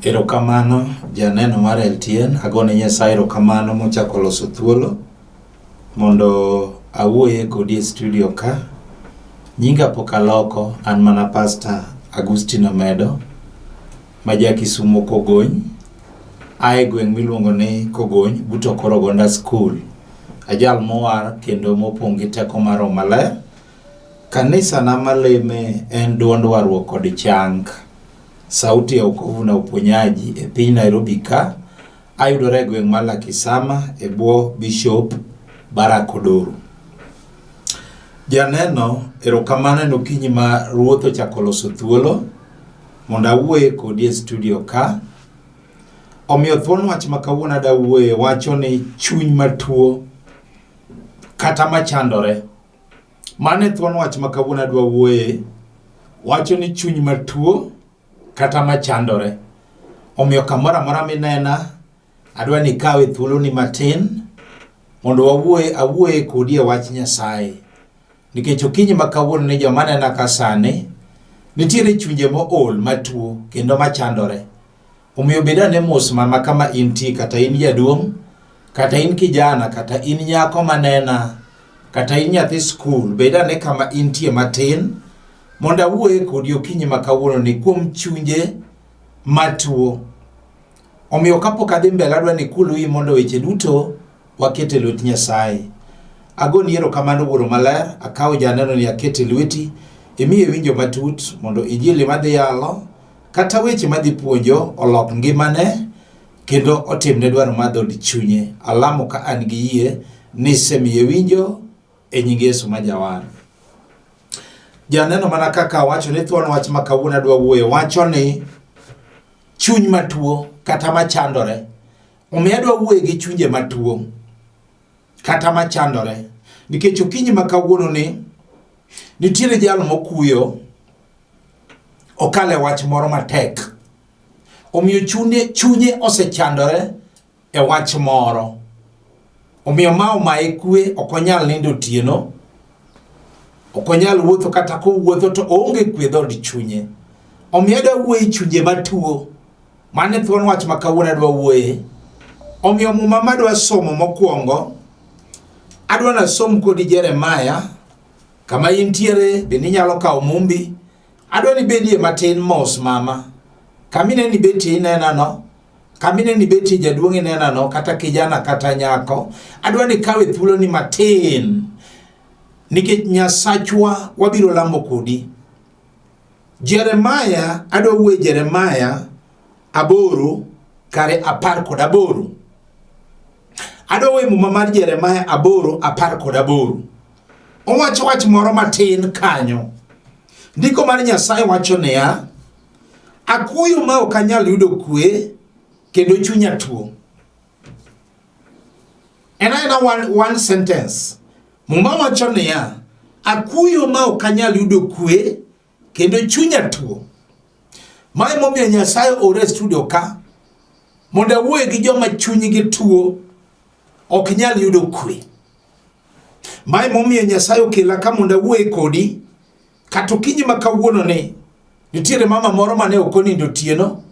Erokamano janeno mar LTN, agone Nyasaye erokamano mochako loso thuolo mondo awuoye kodi e studio ka. Nyinga pok aloko, an mana Pastor Agustino Omedo ma ja Kisumo Kogony. Ae gweng' miluongo ni Kogony but Okoro Gonda School. Ajal mowar kendo mopong' gi teko mar Roho Maler. Kanisa na maleme en duond warruok kod chang. Sauti ya Wokovu na Uponyaji e piny Nairobi ka. Ayudore e gweng' mar Lakisama e bwo Bishop Barack Odoro. Janeno, erokamano en okinyi ma Ruoth ochako loso thuolo mondo awuoye kodi e studio ka. Omiyo thuon wach ma kawuono ada wuoye wacho ni chuny matuo kata machandore. Mano e thuon wach ma kawuono adwa wuoye. Wacho ni chuny matuo kata machandore. Omiyo kamoro amora minena, adwa ni ikawe thuoloni matin mondo wawuoye awuoye kodi e wach Nyasaye. Nikech okinyi ma kawuono ni joma nena ka sani, nitiere chunje mool matuo kendo machandore. Omiyo bed ane mos mama kama intie kata in jaduong', kata in kijana, kata in nyako manena, kata in nyathi skul, bed ane kama intie matin mondo awuoye kodi okinyi ma kawuono ni kuom chunje matuo. Omiyo kapok adhi mbele adwa ni ikul wiyi mondo weche duto waket e lwet Nyasaye. Agoni erokamano Wuoro Maler, akawo janeno ni akete e lweti, imiye winjo matut mondo injili madhi yalo kata weche madhi puonjo olok ngimane kendo otimne dwaro mar dhood chunye. Alamo ka an gi yie ni isemiye winjo e nying Yesu ma Jawar. Janeno mana kaka awacho ni thuon wach ma kawuono adwa wuoyo wacho ni chuny matuo kata machandore. Omiyo adwa wuoyo gi chunje matuo kata machandore nikech okinyi ma kawuono ni nitiere jal mokuyo okale wach moro matek. Omiyo chunye, chunye osechandore e wach moro. Omiyo ma omaye kwe, ok onyal nindo otieno, ok onyal wuotho kata kowuotho to oonge kwe dhood chunye. Omiyo adwa wuoyo e chunje matuo. Mano e thuon wach ma kawuono adwa wuoye. Omiyo muma madwa somo mokwongo, adwa nasom kodi Jeremaya, kama intiere bende inyalo kawo mumbi. Adwa ni bedie matin mos mama. Kama ineno ni betie inena no. Kama ineno ni betie jaduong' inena no kata kijana kata nyako. Adwa ni ikawe thuoloni matin nikech Nyasachwa wabiro lamo kodi. Jeremaya, adwa wuoyo Jeremaya 8 kare 18. Adwa wuoyo muma mar Jeremaya 8:18. Owacho wach moro matin kanyo. Ndiko mar Nyasaye wacho niya, akuyo ma ok anyal yudo kwe kendo chunya tuo. En aena one sentence. Muma wacho niya, akuyo ma ok anyal yudo kwe kendo chunya tuo. Mae momiyo Nyasaye ore e studio ka mondo awuoye gi joma chunygi tuo ok nyal yudo kwe. Mae momiyo Nyasaye okela ka mondo awuoye kodi kata okinyi ma kawuono ni nitiere mama moro mane ok onindo otieno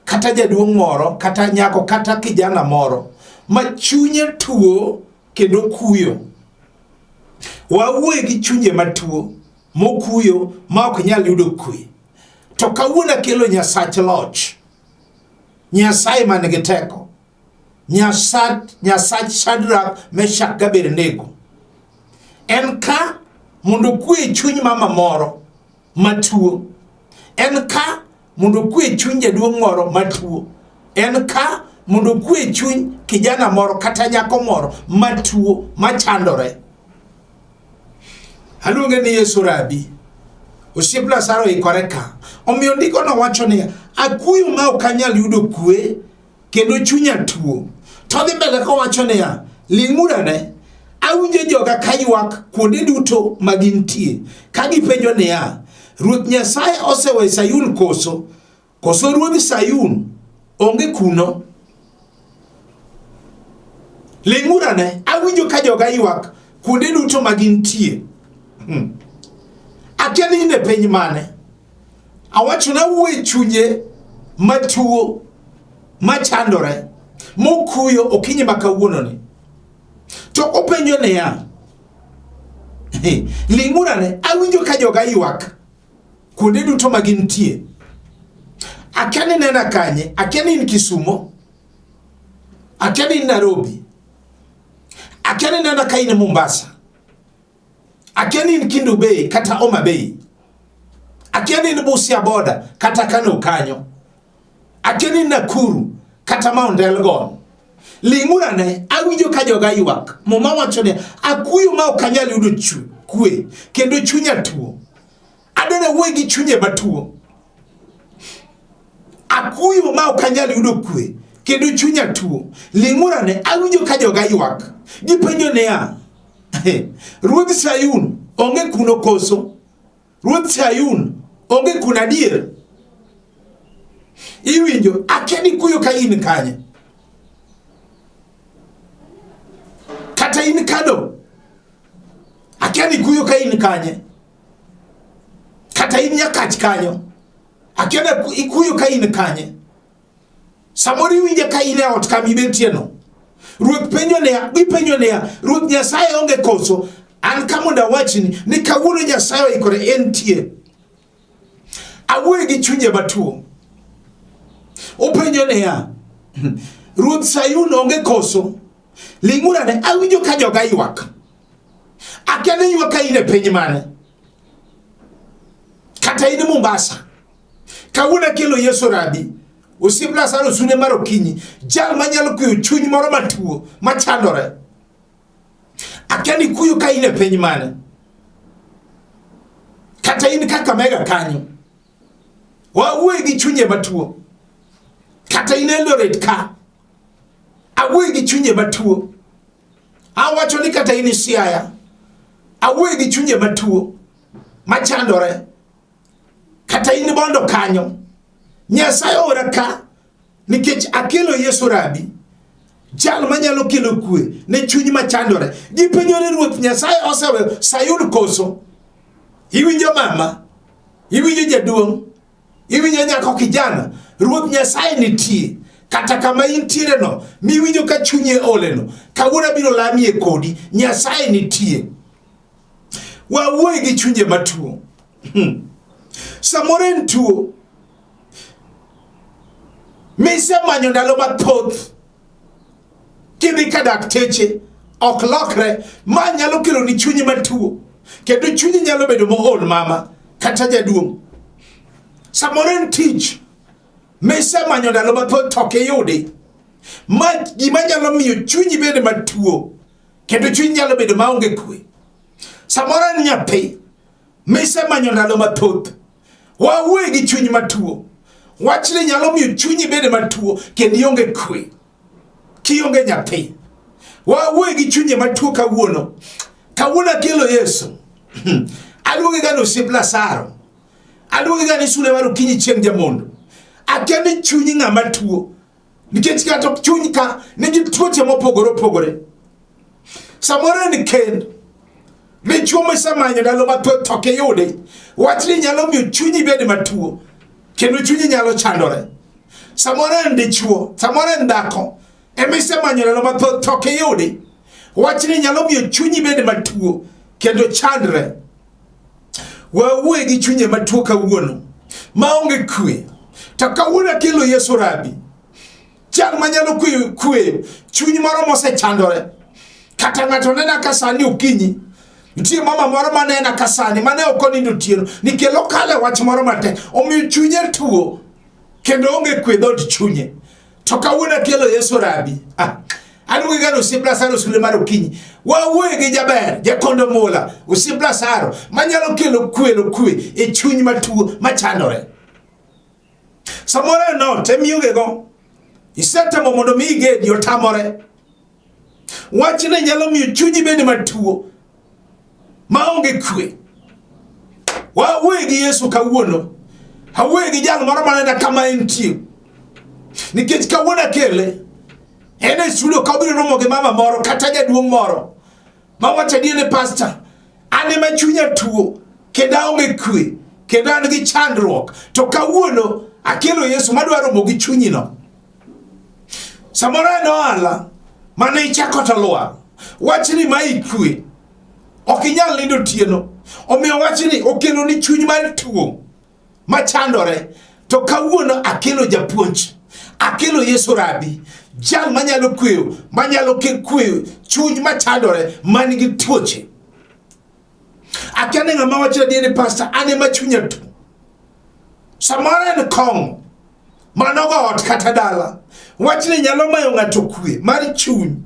kata jaduong' moro kata nyako kata kijana moro ma chunye tuo kendo kuyo. Wawuoye gi chunje matuo mokuyo ma ok nyal yudo kwe. To kawuono akelo Nyasach loch, Nyasaye man gi teko, Nyasach Shadrach, Meshach gi Abednego. En ka mondo okwe chuny mama moro matuo. En ka mondo okwe chuny jaduong' moro matuo. En ka mondo okwe chuny kijana moro kata nyako moro matuo machandore. Aluonge ni Yesu Rabi. Osiep Lazaro oikore ka. Omiyo ndikono wacho niya, akuyo ma ok anyal yudo kwe kendo chunya tuo. To dhi mbele kowacho niya, ling'uru ane, awinjo joga ka ywak kuonde duto ma gintie, ka gipenjo niya, Ruoth Nyasaye oseweyo Sayun koso? Koso ruodh Sayun onge kuno? Ling'uru ane, awinjo ka joga ywak kuonde duto ma gintie. Akia ni in e piny mane? Awacho na wuo e chunye matuo, machandore, mokuyo okinyi ma kawuononi. To openjo niya, ling'urane, awinjo ka joga ywak kuonde duto ma gintie. Akia ni nena kanye, akia ni in Kisumo, akia ni in Nairobi, akia ni nena ka in Mombasa, akia ni in Kendu Bay kata Homa Bay, akia ni in Busia boda kata Kano kanyo, akia ni in Nakuru kata Mount Elgon. Ling'urane, awinjo ka joga ywak. Muma wacho ni akuyo ma ok anyal yudo kwe kendo chunya tuo. Adwaro wuoyo gi chunye matuo. Akuyo ma ok anyal yudo kwe kendo chunya tuo. Ling'urane, awinjo ka joga ywak. Gipenjo niya, Ruodh Sayun onge kuno koso? Ruodh Sayun onge kuno adier? Iwinjo, akia ni kuyo ka in kanye. Kata in kado, akia ni kuyo ka in kanye. Kata in Nyakach kanyo, akia ni ikuyo ka in kanye. Samoro iwinje ka in e ot kama ibetieno. Ruoth penjo niya, gipenjo niya, Ruoth Nyasaye onge koso? An ka mondo awachni ni kawuono Nyasaye oikore entie. Awuoyo gi chunje matuo. Openjo niya, Ruoth Sayun onge koso? Ling'uru ane, awinjo ka joga ywak. Akia ni ywak ka in e piny mane. Kata in Mombasa. Kawuono akelo Yesu Rabi, osiep Lazaro sune mar okinyi, jal manyalo kweyo chuny moro matuo, machandore. Akia ni kuyo ka in e piny mane. Kata in Kakamega kanyo. Wawuoyo gi chunye matuo. Kata in Eldoret ka. Awuoyo gi chunye matuo. Awacho ni kata in Siaya. Awuoyo gi chunye matuo. Machandore. Kata in Bondo kanyo. Nyasaye ora ka nikech akelo Yesu Rabi, jal manyalo kelo kwe ne chuny machandore. Gipenjo ni Ruoth Nyasaye oseweyo Sayun koso? Iwinjo mama? Iwinjo jaduong'? Iwinjo nyako kijana? Ruoth Nyasaye nitie. Kata kama intiere no, miwinjo ka chunyi oleno, kawuono abiro lamie kodi. Nyasaye nitie. Wawuoye gi chunje matuo. Samoro en tuo misemanyo ndalo mathoth kidhi ka dakteche ok lokre, ma nyalo kelo ni chunyi matuo, kendo chunyi nyalo bedo mool mama kata jaduong'. Samoro en tich misemanyo ndalo mathoth to ok iyudi, ma gima nyalo miyo chunyi bed matuo kendo chunyi nyalo bedo maonge kwe. Samoro en nyathi misemanyo ndalo mathoth, wawuoye gi chuny matuo. Wachni nyalo miyo chunyi bed matuo kendo ionge kwe kionge nyathi. Wawuoye gi chunye matuo kawuono. Kawuono akelo Yesu. Aluonge ga ni osiep Lazaro. Aluonge ga ni sule mar okinyi chieng' jamondo. Akia ni chuny ng'ama tuo nikech kata chuny ka nigi tuoche mopogore opogore. Samoro en kend dichwo misemanyo ndalo mathoth to ok iyudi. Wachni nyalo miyo chunyi bed matuo kendo chunyi nyalo chandore. Samoro en dichwo, samoro en dhako ema isemanyo ndalo mathoth to ok iyudi. Wachni nyalo miyo chunyi bed matuo kendo chandre. Wawuoye gi chunye matuo kawuono maonge kwe. To kawuono akelo Yesu Rabi, jal manyalo kweyo kweyo chuny moro mosechandore. Kata ng'ato nena ka sani okinyi, nitie mama moro manena ka sani mane ok onindo otieno nikech okalo e wach moro matek, omiyo chunye tuo kendo onge kwe dhood chunye. To kawuono akelo Yesu Rabi. Aluonge ga ni osiep Lazaro sule mar okinyi. Wawuoye gi jaber, jakondo mula, osiep Lazaro manyalo kelo kwelo kwe e chuny matuo machandore. Samoro en ot emionge go. Isetemo mondo mi igedi otamore. Wachni nyalo miyo chunyi bed matuo maonge kwe. Wawuoye gi Yesu kawuono. Awuoye gi jal moro manena kama entie. Nikech kawuono akele, en e studio ka obiro romo gi mama moro kata jaduong' moro mawacho adier ni pasta, an ema chunya tuo kendo aonge kwe. kendo an gi chandruok. To kawuono akelo Yesu madwa romo gi chunyino. Samoro en ohala mane ichako to lwar. Wachni ma ikwe. Ok inyal nindo otieno. Omiyo wachni okelo ni chuny mar tuo machandore. To kawuono akelo japuonj. Akelo Yesu Rabi. Jal manyalo kweyo, manyalo kweyo chuny machandore man gi tuoche. Akia ni ng'ama wacho adier ni pastor an ema chunya tuo. Samoro en kong'o manogo ot kata dala. Wachni nyalo mayo ng'ato kwe mar chuny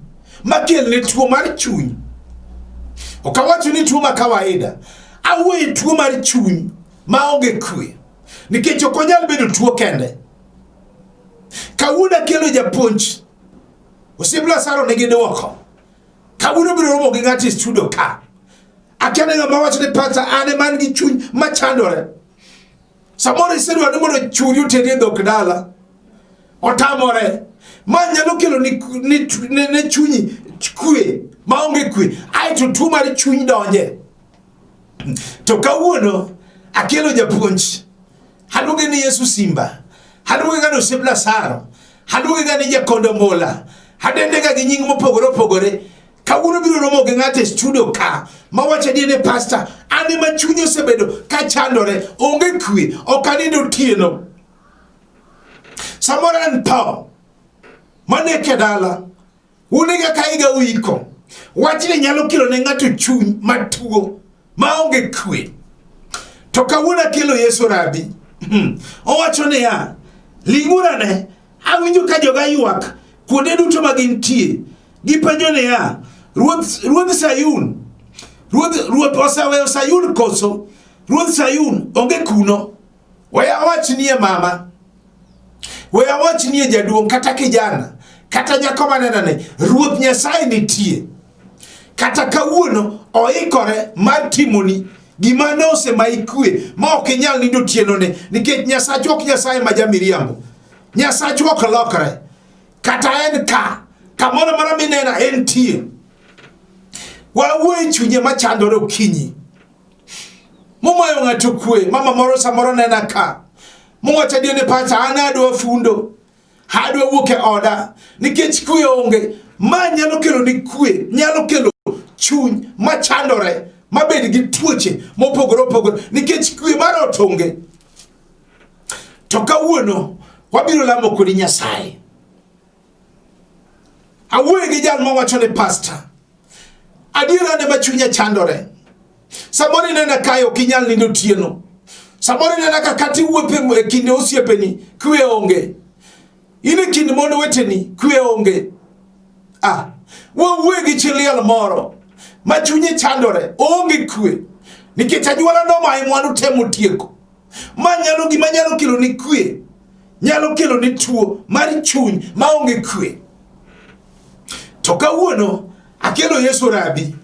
makelne tuo mar chuny. Ok awacho ni tuo ma kawaida. Awuoyo tuo mar chuny maonge kwe. Nikech ok onyal bedo tuo kende. Kawuono akelo japuonj. Osiep Lazaro nigi dwoko. Kawuono biro romo gi ng'ato e studio ka. Akia ni ng'ama wacho ni pasa an ema an gi chuny machandore. Samoro isedwaro ni mondo churi oteri e dhok dala. Otamore. Ma nyalo kelo ni, ni, ni, ne chunyi kwe maonge kwe. Aeto tuo mar chuny donje. To kawuono akelo japuonj. Aluonge ni Yesu Simba. Aluonge ga ni osiep Lazaro. Aluonge ga ni Jakondo Mola. Adende ga gi nying mopogore opogore. Kawuono biro romo gi ng'ato e studio ka ma wacho adier ni pastor, an ema chuny osebedo ka chandore, onge kwe, ok anind otieno. Samoro en tho maneke dala, Uniga ka higa uiko. Wachni nyalo kelo ne ng'ato chuny matuo maonge kwe. To kawuono akelo Yesu Rabi. Owacho niya, ling'ura ne, awinjo ka joga ywak kuonde duto ma gintie. Gipenjo niya, Ruoth, Ruodh Sayun, Ruoth, Ruoth oseweyo Sayun koso? Ruodh Sayun onge kuno. We awach nie mama, we awach nie jaduong' kata kijana kata nyako manena ni Ruoth Nyasaye nitie. Kata kawuono oikore mar timoni gima ne osemayi kwe ma ok inyal nindo otienone nikech Nyasachwa ok Nyasaye ma jamiriambo. Nyasachwa ok lokre. Kata en ka kamoro amora minena entie. Wawuo e chunye machandore okinyi. Momayo ng'ato kwe, mama moro samoro nena ka. Mowacho adier ni pacha an adwa fundo. Adwa wuok e oda nikech kwe onge. Ma nyalo kelo ni kwe, nyalo kelo chuny machandore, mabed gi tuoche mopogore opogore nikech kwe mar ot onge. To kawuono wabiro lamo kodi Nyasaye. Awuoyo gi jal mawacho ni pastor, adiera ne ma chunya chandore. Samoro inena kae ok inyal nindo otieno. Samoro inena ka kata iwuotho e kind osiepeni kwe onge. In e kind mon weteni kwe onge. Ah, wawuoyo gi chi liel moro ma chunye chandore, oonge kwe nikech anyuola nomaye mwandu temo tieko. Ma nyalo gima nyalo kelo ni kwe, nyalo kelo ni tuo mar chuny maonge kwe. To kawuono akelo Yesu Rabi.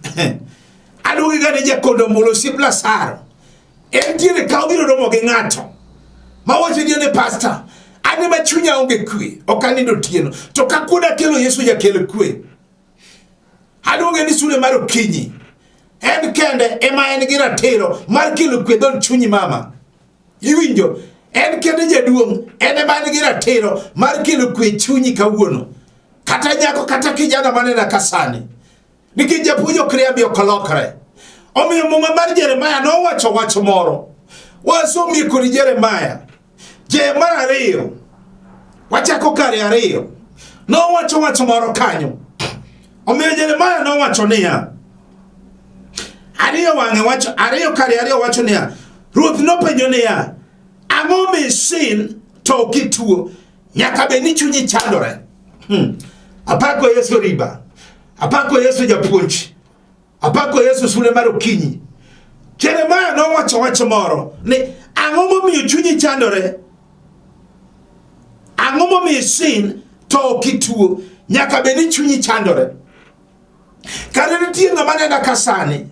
Aluonge ga ni Jakondo Mbolo osiep Lazaro. Entiere ka obiro romo gi ng'ato mawacho ni ne pastor, an ema chunya onge kwe, ok anindo otieno. To ka kuoda akelo Yesu jakel kwe. Aluonge ni sule mar okinyi. En kende ema en gi ratiro mar kelo kwe dhod chunyi mama. Iwinjo? En kende jaduong', en ema en gi ratiro mar kelo kwe chunyi kawuono. Kata nyako kata kijana manena ka sani. Nikech japuonj ok riambi ok olokre. Omiyo muma mar Jeremaya nowacho wach moro. Wasomie kodi Jeremaya. Jeremaya 2. Wachako kare 2. Nowacho wach moro kanyo. Omiyo Jeremaya nowacho niya, 2 wang'e wacho 2 kare 2 wacho niya, Ruoth nopenjo niya, ang'o misin to ok ituo? Nyaka bed ni chunyi chandore. Apako Yesu riba. Apako Yesu japuonj. Apako Yesu sule mar okinyi. Jeremaya nowacho wach moro ni ang'o momiyo chunyi chandore? Ang'o momiyo isin to ok ituo? Nyaka bed ni chunyi chandore. Kare nitie ng'ama nena ka sani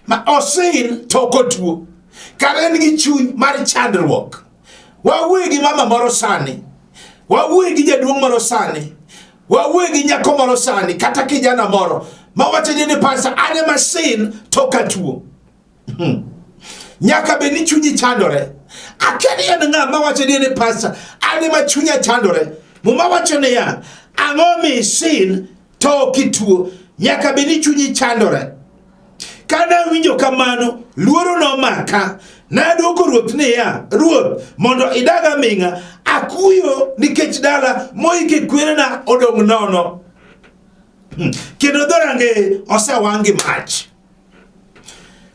ma osin to ok otuo. Kare en gi chuny mar chandruok. Wawuoyo gi mama moro sani. Wawuoyo gi jaduong' moro sani. Wawuoyo gi nyako moro sani kata kijana moro ma wacho ni pastor an ema sin to ok atuo. Nyaka bed ni chunyi chandore. Akia ni en ng'a mawacho ni en pastor, an ema chunya chandore. Muma wacho niya, ang'o mi isin to ok ituo? Nyaka bed ni chunyi chandore. Kane awinjo kamano, luoro nomaka. Nadwoko ruoth niya, Ruoth, mondo idag aming'a, akuyo nikech dala moike kwerena odong' nono. Kendo dhorangeye osewang' gi mach.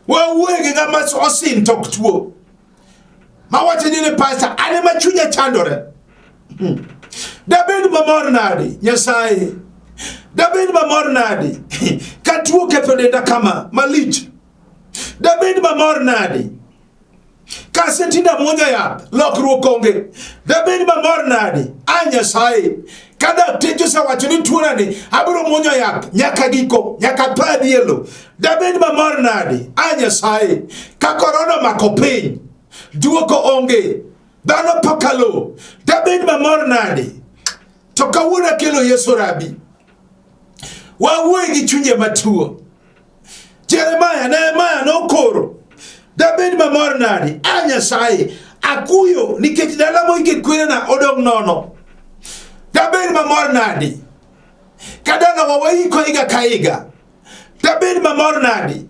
Wawuoye gi ng'ama osin to ok tuo. Mawacho ni ne pastor, an ema chunya chandore. Dabed mamor nadi, Nyasaye. Dabed mamor nadi ka tuo ketho denda kama malich. Dabed mamor nadi ka asetinda muonyo yath, lokruok onge. Dabed mamor nadi, a Nyasaye, ka dakteche osewacho ni tuonani abiro muonyo yath nyaka giko, nyaka tho adhi e lo. Dabed mamor nadi, a Nyasaye, ka korona omako piny, duoko onge, dhano tho ka lo. Dabed mamor nadi, to kawuono akelo Yesu Rabi. Wawuoye gi chunje matuo. Jeremaya, Nehemaya nokoro. Dabed mamor nadi, a Nyasaye, akuyo nikech dala moike kwerena odong' nono. Dabed mamor nadi, ka dalawa waiko higa ka higa. Dabed mamor nadi,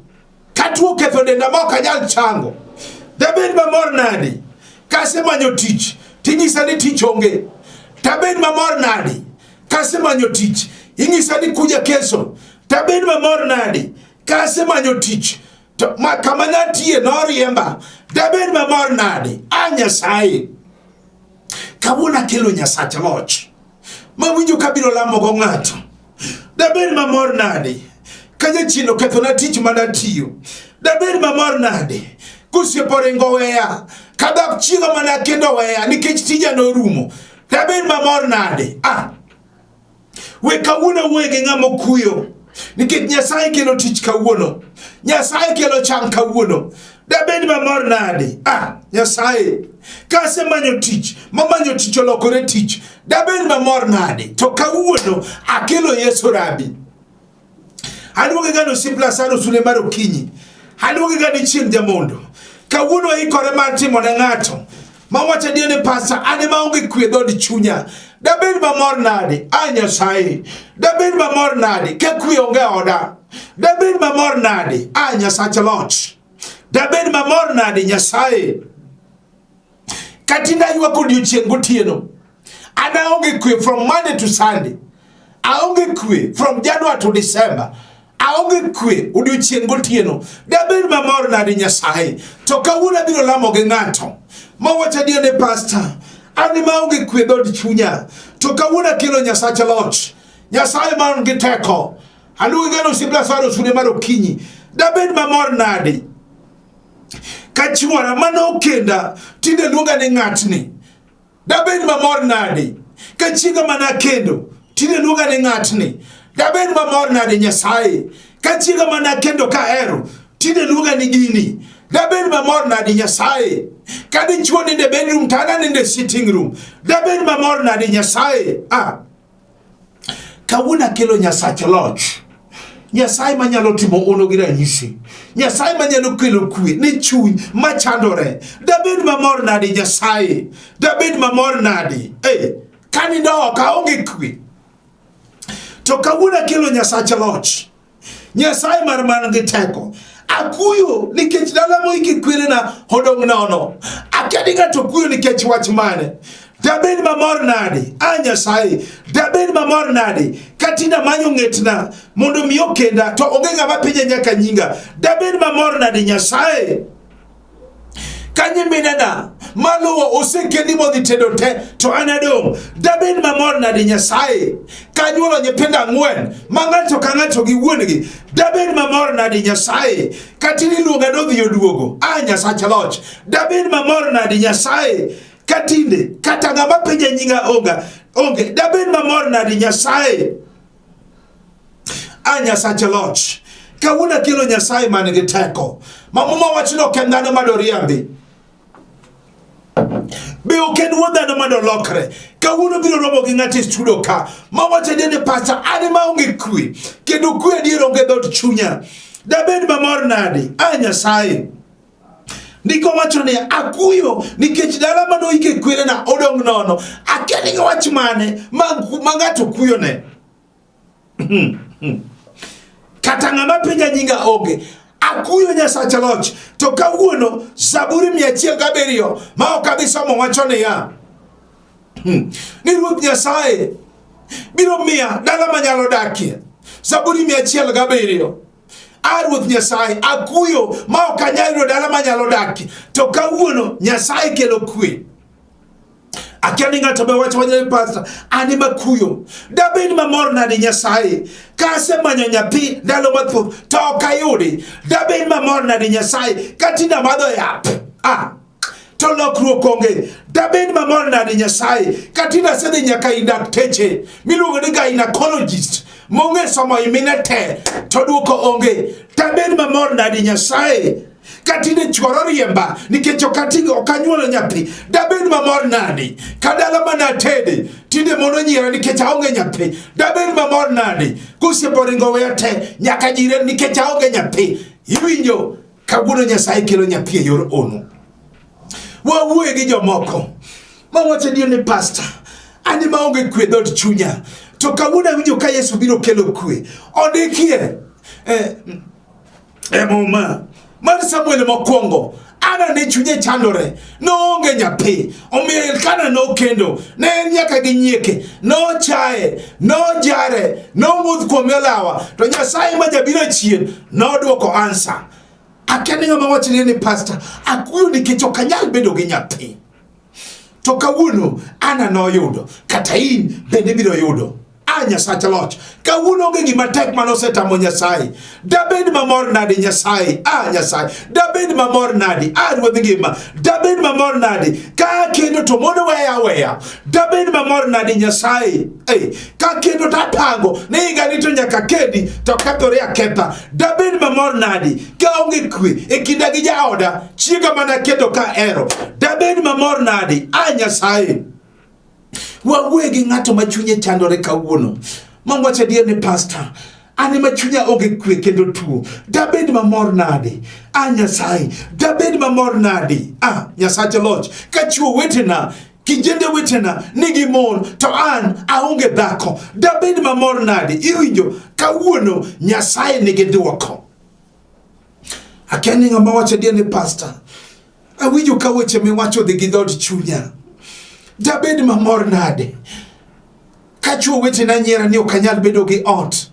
ka tuo ketho denda ma ok anyal chango. Dabed mamor nadi, ka asemanyo tich, tinyisa ni tich onge. Dabed mamor nadi, ka asemanyo tich, inyisa ni kuja kesho. Dabed mamor nadi, ka asemanyo tich, to ma kama nantie noriemba. Dabed mamor nadi, a Nyasaye. Kawuono akelo Nyasach loch mawinjo kabiro lamogo ng'ato. Dabed mamor nadi ka jachien okethona tich manatiyo. Dabed mamor nadi kosiepo oringo weya, ka dhak chiega mana kendo weya nikech tija norumo. Dabed mamor nadi? Ah, we kawuono awuoye gi ng'ama okuyo nikech Nyasaye kelo tich kawuono, Nyasaye kelo chang kawuono. Dabed mamor nadi? Ah, Nyasaye, ka asemanyo tich, mamanyo tich olokore tich, dabed mamor nadi? To kawuono akelo Yesu Rabi. Aluonge ga ni osiep Lazaro sule mar okinyi. Aluonge ga ni chieng' jamondo. Kawuono ikore mar timo ne ng'ato. Mawacho adier ni pasa an ema aonge kwe dhood chunya. Dabed mamor nadi? A Nyasaye. Dabed mamor nadi ka kwe onge oda? Dabed mamor nadi? A Nyasach loch. Dabed mamor nadi Nyasaye? Katinda ywak odiochieng' gotieno. An aonge kwe from Monday to Sunday. Aonge kwe from January to December. Aonge kwe odiochieng' gotieno. Dabed mamor nadi Nyasaye? To kawuono abiro lamo gi ng'ato. Mawacho adier ni pastor, an ema aonge kwe dhood chunya. To kawuono akelo Nyasach loch. Nyasaye man gi teko. Aluonge gano osiep Lazaro sune mar okinyi. Dabed mamor nadi? Ka chuora mane okenda tinde luonga ni ng'atni. Dabed mamor nadi ka chiega mana kendo tinde luonga ni ng'atni. Dabed mamor nadi Nyasaye ka chiega mana kendo kahero tinde luonga ni gini. Dabed mamor nadi Nyasaye ka dichuo nindo e bedroom to an anindo e sitting room. Dabed mamor nadi Nyasaye. Ah. Kawuono akelo Nyasach loch. Nyasaye manyalo timo ono gi ranyisi. Nyasaye manyalo kelo kwe ne chuny machandore. Dabed mamor nadi Nyasaye. Dabed mamor nadi. Eh, kanindo oko aonge kwe. To kawuono akelo Nyasach loch. Nyasaye mar man gi teko. Akuyo nikech dala moiki kwerena odong' nono. Akia ni ng'ato kuyo nikech wach mane. Dabed mamor nadi, a Nyasaye, dabed mamor nadi katinda manyo ng'etna mondo mi okenda to onge ng'ama penja nyaka nyinga. Dabed mamor nadi Nyasaye. Ka nyiminena maluwo osekendi modhi tedo te to an adong'. Dabed mamor nadi Nyasaye ka anyuolo nyithindo ang'wen ma ng'ato ka ng'ato gi wuon-gi. Dabed mamor nadi Nyasaye ka tinde iluonga nodhi oduogo. A Nyasach loch. Dabed mamor nadi Nyasaye ka tinde kata ng'ama penja nyinga onga onge. Dabed mamor nadi Nyasaye. A Nyasach loch. Kawuono akelo Nyasaye man gi teko. Ma Muma wacho ni ok en dhano ma doriambi. Be ok en wuod dhano ma dolokre. Kawuono biro romo gi ng'ato e studio ka. Ma wacho adier ni pacha an ema aonge kwe. Kendo kwe adier onge dhood chunya. Dabed mamor nadi? A Nyasaye. Ndiko wacho niya, akuyo nikech dala mane oike kwerena odong' nono. Akia ni wach mane ma ng'ato kuyone. Kata ng'ama penja nyinga onge. Akuyo Nyasacha loch. To kawuono Zaburi 107 ma ok adhi somo wacho niya, ni Ruoth Nyasaye biro miya dala manyalo dakie. Zaburi 107. A Ruoth Nyasaye, akuyo ma ok anyal yudo dala manyalo dakie. To kawuono Nyasaye kelo kwe. Akia ni ng'ato be wacho wacho ni pastor, an ema kuyo. Dabed mamor nade Nyasaye ka asemanyo nyathi ndalo mathoth to ok ayudi. Dabed mamor nade Nyasaye ka tinde amadho yath. Ah, to lokruok onge. Dabed mamor nade Nyasaye ka tinde asedhi nyaka ir dakteche miluongo ni gynecologist mong'e somo i mine te to duoko onge. Dabed mamor nade Nyasaye ka tinde chworo riemba nikech ok ating'o ok anyuolo nyathi. Dabed mamor nade ka dala mana atede tinde mon onyiera nikech aonge nyathi. Dabed mamor nade kosiepe oringo weya te nyaka jire nikech aonge nyathi. Iwinjo kawuono Nyasaye kelo nyathi e yor ono. Wawuoye gi jomoko mawacho adier ni pasta, an ema aonge kwe dhood chunya, to kawuono awinjo ka Yesu biro kelo kwe. Ondikie e Muma mar Samuel mokwongo, Ana ne chunye chandore, noonge nyathi, omiyo Elkana nokendo, ne en nyaka gi nyieke, nochaye, nojare, nong'udh kuome olawa, to Nyasaye ma jabiro chien nodwoko ansa. Akia ni ng'ama wachne ni pastor, akuyo nikech ok anyal bedo gi nyathi. To kawuono Ana noyudo, kata in bende ibiro yudo. A Nyasach loch, kawuono onge gima tek mane osetamo Nyasaye. Dabed mamor nade Nyasaye? A Nyasaye, dabed mamor nade? A Ruodh ngima, dabed mamor nade? Ka akendo to mon weya aweya. Dabed mamor nade Nyasaye? Hey, ka akendo to apango ni higani to nyaka kendi to kethore aketha. Dabed mamor nade ka aonge kwe e kinda gi jaoda, chiega mana kendo ka ahero. Dabed mamor nade? A Nyasaye. Wawuoye gi ng'ato ma chunye chandore kawuono. Mawacho adier ni pastor, an ema chunya onge kwe kendo tuo. Dabed mamor nade? A Nyasaye, dabed mamor nade? A Nyasacha loch, ka chwo wetena kijende wetena nigi mon to an aonge dhako. Dabed mamor nade? Iwinjo kawuono Nyasaye nigi dwoko. Akia ni ng'ama wacho adier ni pastor, awinjo ka weche miwacho dhi gi dhood chunya. Dabed mamor nade ka chwo wetena nyiera ni ok anyal bedo gi ot?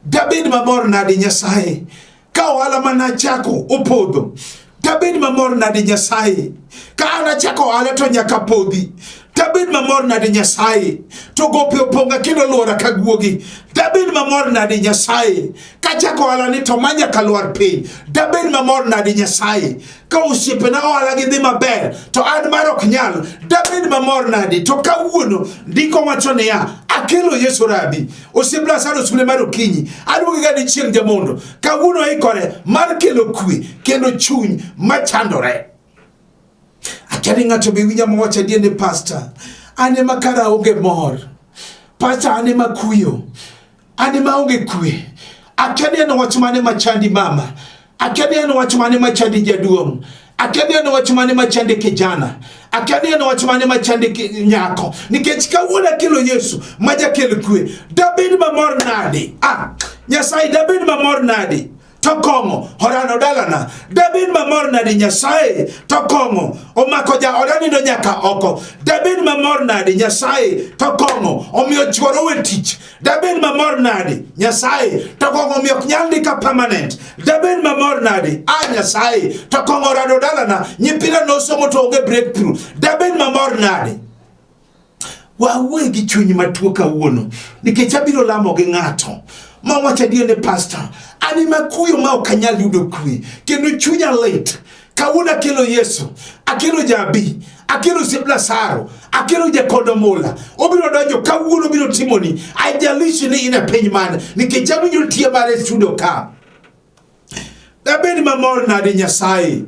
Dabed mamor nade Nyasaye ka ohala mana achako opodho? Dabed mamor nade Nyasaye ka an achako ohala to nyaka podhi? Dabed mamor nade Nyasaye to gope opong'a kendo luora ka guogi? Dabed mamor nade Nyasaye kachako ohala ni to ma nyaka lwar piny? Dabed mamor nade Nyasaye ka osiepena ohala gi dhi maber to an mar ok nyal? Dabed mamor nade? To kawuono ndiko wacho niya, akelo Yesu Rabi, osiep Lazaro sule mar okinyi, aduoge ga dichieng' jamondo. Kawuono ikore mar kelo kwe kendo chuny machandore. Akia ni ng'ato be winja mawacho adier ni pastor, an ema kara aonge mor. Pastor, an ema kuyo. An ema aonge kwe. Akia ni en wach mane machandi mama. Akia ni en wach mane machandi jaduong'. Akia ni en wach mane machandi kijana. Akia ni en wach mane machandi nyako. Nikech kawuono akelo Yesu ma jakel kwe. Dabed mamor nade? Ah, Nyasaye dabed mamor nade? To kong'o orano dalana. Dabed mamor nade Nyasaye? To kong'o omako jaoda nindo nyaka oko. Dabed mamor nade Nyasaye? To kong'o omiyo chworo we tich. Dabed mamor nade Nyasaye? To kong'o omiyo ok nyal ndika permanent. Dabed mamor nade a Nyasaye? To kong'o orano dalana. Nyithinda nosomo to onge breakthrough. Dabed mamor nade? Wawuoye gi chuny matuo kawuono nikech abiro lamo gi ng'ato ma wacho adier ni pastor, an ema kuyo ma ok anyal yudo kwe kendo chunya lit. Kawuono akelo Yesu, akelo Jabi, akelo osiep Lazaro, akelo Jakondo Mula. Obiro donjo kawuono, obiro timoni. Haijalishi ni in e piny mane, nikech awinjo tie mare e studio ka. Dabed mamor nade Nyasaye?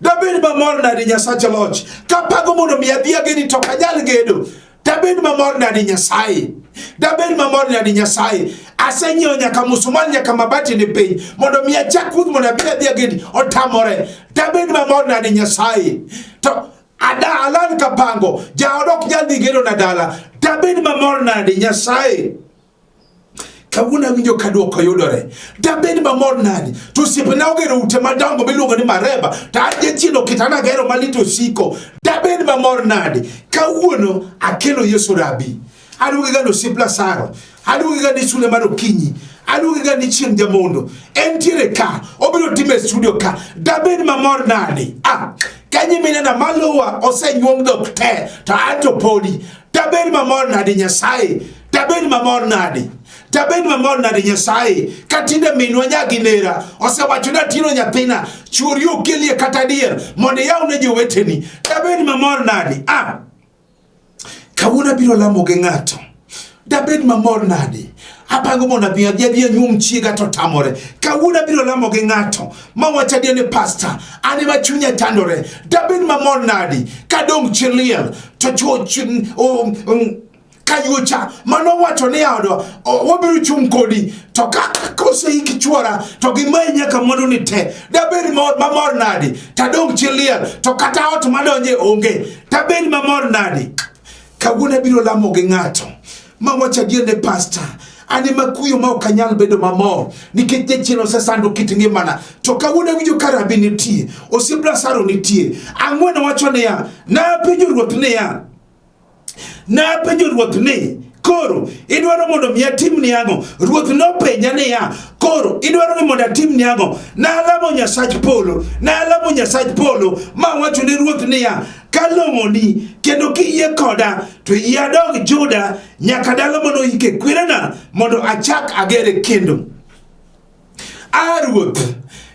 Dabed mamor nade Nyasacha loch? Kapago mondo mi adhi agedi to ok anyal gedo. Dabed Dabed mamor nadi Nyasaye? Dabed mamor nadi Nyasaye? Asenyiewo nyaka musumari nyaka mabati ni piny mondo mi achak wuoth mondo abi adhi agedi otamore. Dabed mamor nadi Nyasaye? To ada alal kapango jaod ok nyal dhi gedo na dala. Dabed mamor nadi Nyasaye? Kawuono awinjo ka dwoko yudore. Dabed mamor nadi? To osiepena ogero ute madongo miluongo ni Mareba, to an jachien oketa nagero malit osiko. Dabed mamor nadi? Kawuono akelo Yesu Rabi. Aluonge ga ni osiep Lazaro. Aluonge ga ni sule mar okinyi. Aluonge ga ni chieng' jamondo. Entiere ka, obiro time e studio ka. Dabed mamor nadi? Ah, ka nyiminena maluwa osenyuom dhok te, to an to podi. Dabed mamor nadi Nyasaye? Dabed mamor nadi? Dabed mamor nadi Nyasaye? Ka tinde minwa nyagi nera osewacho ni atino nyathina chuori okelie kata diel mondo iyaw ne joweteni. Dabed mamor nadi? Ah, kawuono abiro lamo gi ng'ato. Dabed mamor nadi? Apango mondo abi adhi adhi anyuom chiega to tamore. Kawuono abiro lamo gi ng'ato ma wacho adier ni pasta, an ema chunya chandore. Dabed mamor nadi kadong' chi liel to chuo kayuocha mano wacho ni odwa wabiro chung' kodi to ka koseik chuora to gimayi nyaka mwandu ni te dabed mamor nadi tadong' chi liel to kata ot madonje onge tabed mamor nadi kawuono abiro lamo gi ng'ato ma wacho adier ne pasta an ema kuyo ma ok anyal bedo mamor nikech jachien osesando kit ngimana to kawuono awinjo ka rabi nitie osiep Lazaro nitie ang'wen wacho niya napenjo ruoth niya Napenjo ruoth ni, koro idwaro mondo mi atimni ang'o? Ruoth nopenja niya, koro idwaro ni mondo atimni ang'o? Nalamo Nyasach polo, nalamo Nyasach polo, ma wacho ne ruoth niya, kalong'oni kendo kiyie koda to yie adog Juda nyaka dala manoyike kwerena mondo achak agere kendo. A Ruoth,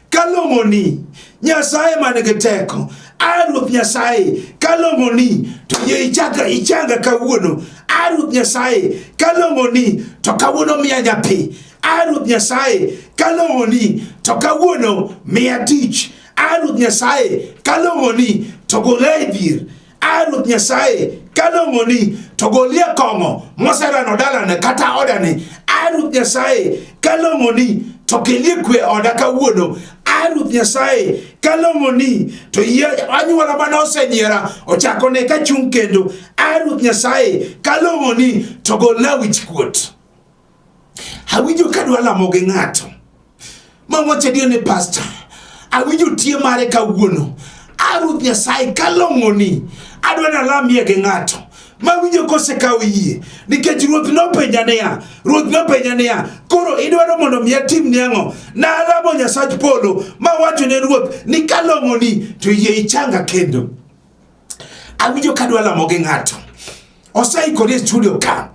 kalong'oni, Nyasaye man gi teko. A Ruoth Nyasaye, kalong'oni, to yie ichaka ichanga kawuono. A Ruoth Nyasaye, kalong'oni, to kawuono miya nyathi. A Ruoth Nyasaye, kalong'oni, to kawuono miya tich. A Ruoth Nyasaye, kalong'oni, to gola e dhier. A Ruoth Nyasaye, kalong'oni to golie kong'o moserano dalane kata odani. A Ruoth Nyasaye, kalong'oni to kelie kwe oda kawuono. A Ruoth Nyasaye, kalong'oni to yie anyuola mane osenyiera ochako ne ka chung' kendo. A Ruoth Nyasaye, kalong'oni to golna wichkuot. Awinjo kadwa lamo gi ng'ato ma wacho adier ni pasta, awinjo tie mare kawuono. A Ruoth Nyasaye kalong'oni, adwa nalamie gi ng'ato mawinjo kosekawo yie nikech ruoth nopenja niya ruoth nopenja niya koro idwaro mondo mi atimni ang'o nalamo nyasach polo mawacho ne ruoth ni kalong'oni to yie ichanga kendo awinjo kadwa lamo gi ng'ato oseikore e studio ka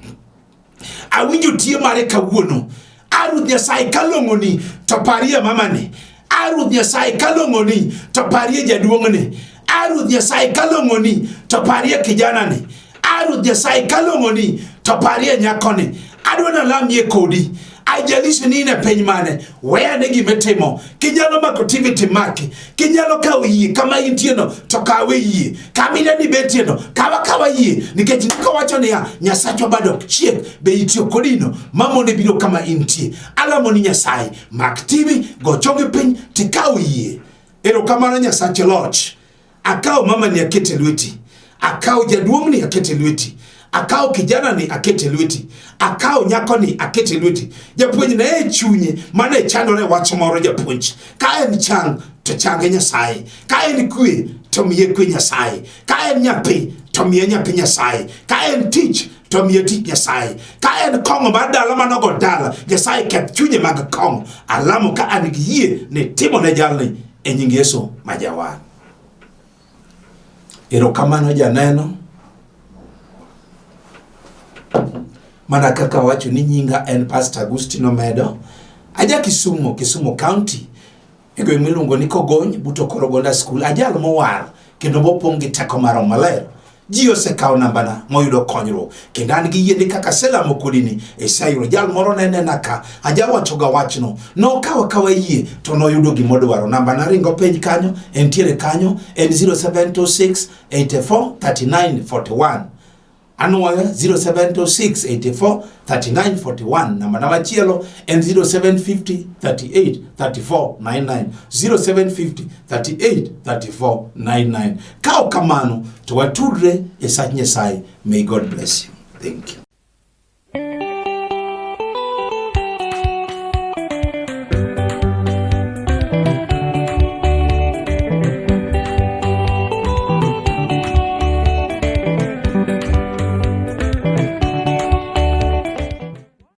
Awinjo tie mare kawuono. A Ruoth Nyasaye kalong'oni to parie mamani. A Ruoth Nyasaye kalong'oni to parie jaduong'ni. A Ruoth Nyasaye kalong'oni to parie kijanani. A Ruoth Nyasaye kalong'oni to parie nyakoni. Adwa nalamie kodi. Haijalishi ni in e piny mane, we ane gima itimo. Kinyalo mako TV timaki. Kinyalo kawo yie kama intieno to kawe yie. Kama ine ni betieno, kawa kawa yie. Nikech ndiko wacho niya, Nyasachwa bado ok chiek, be itiyo kodino mamone biro kama intie. Alamo ni Nyasaye, mak TV, go chongi piny, tikaw yie. Erokamano Nyasach loch. Akawo mamani akete lweti, akawo jaduong'ni akete lweti, akawo kijanani akete lweti, akawo nyakoni akete lweti. Japuonj ne e chunye mane chandore wach moro japuonj. Ka en chang to change Nyasaye, ka en kwe to miye kwe Nyasaye, ka en nyathi to miye nyathi Nyasaye, ka en tich to miye tich Nyasaye, ka en kong'o mar dala manogo dala Nyasaye keth chunye mag kong'o. Alamo ka an gi yie ni timo ne jalni e nying Yesu ma jawar. Erokamano janeno. Mana kaka wacho ni nyinga en Pastor Agustino Omedo. Aja Kisumu, Kisumu County. E gweng' miluongo ni Kogony, but Okorogonda School. Ajal mowar kendo mopong' gi teko mar Roho Maler. Ji osekawo nambana moyudo konyruok kendo an gi yie ni kaka aselamo kodi ni iseyudo. Jal moro ne nena ka ajawachoga wachno, nokawo akawa yie to noyudo gimodwaro. Nambana ringo piny kanyo, entiere kanyo, en 0726 84 39 41. Anwoyo 0726 84 39 41. Namba na machielo en 0750 38 34 99. 0750 38 34 99. Ka ok kamano to watudre e sach Nyasaye. May God bless you. Thank you.